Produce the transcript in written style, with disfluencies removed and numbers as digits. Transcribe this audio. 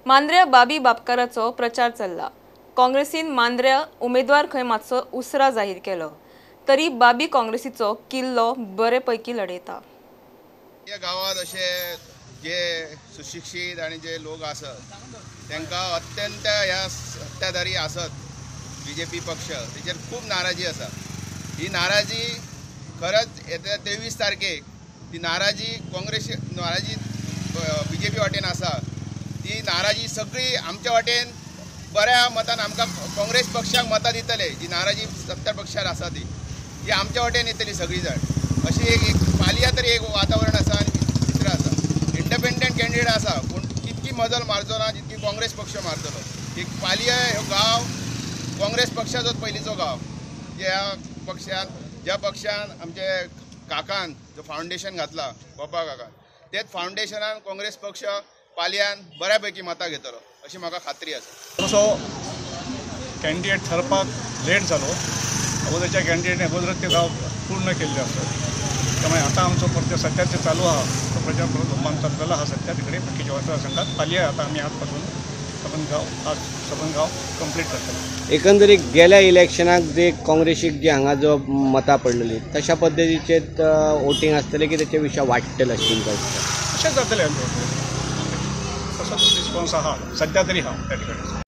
मांद्र्या बाबी बापकाराचो प्रचार चल्ला. काँग्रेसीन मांद्र्या उमेदवार खंय मातसो उसरा जाहीर केलो तरी बाबी काँग्रेसीचो किल्लो बरे पैकी लढयता. या गांवांत अशे जे सुशिक्षीत आनी जे लोक आसत तांकां अत्यंत ह्या सत्ताधारी आसत बीजेपी पक्ष तेचेर खूब नाराजी आसा. ही नाराजी खरंच येत्या 23 तारखेक ती नाराजी काँग्रेस नाराजी बीजेपी वाटेन आसा ती नाराजी सगळी आमच्या वाटेन बऱ्या मतान आमकां काँग्रेस पक्षाक मतां दितले. जी नाराजी सत्ता पक्षार आसा ती ती आमच्या वाटेन येतली सगळी जाण. अशी एक पालया तरी एक वातावरण आसा आनी चित्र आसा. इंडिपेंडंट कॅन्डिडेट आसा पूण तितकी मजल मारचो ना जितकी काँग्रेस पक्ष मारतलो. एक पालया हो गांव काँग्रेस पक्षाचोच पयलींचो गांव. ज्या पक्षान आमचे काकान जो फावंडेशन घातला गोपा काकान तेच फावंडेशनान काँग्रेस पक्ष पालयान बऱ्या पैकी मतां घेतलो अशी म्हाका खात्री आसा. तसो कॅन्डिडेट ठरपाक लेट जालो. अगोदरच्या कॅन्डिडेटने अगोदरच ते गाव पूर्ण केल्ले आसत त्यामुळे आता आमचो प्रचार सध्याचे चालू आहा तो प्रचार परत लोकांक चललेलो आहा सध्या तिकडे बाकीच्या मतदारसंघात पालया आता आमी आजपासून सबंद गांव कंप्लीट करतले. एकंदरीत गेल्या इलेक्शनाक जे काँग्रेसीक जे हांगा जो मतां पडलेली तशा पद्दतीचे वोटींग आसतलें की तेचे विशय वाडटले अशें तुमकां दिसता? अशेंच जातलें, तसोच रिस्पॉन्स आहा सध्या तरी आहा त्या ठिकाणी.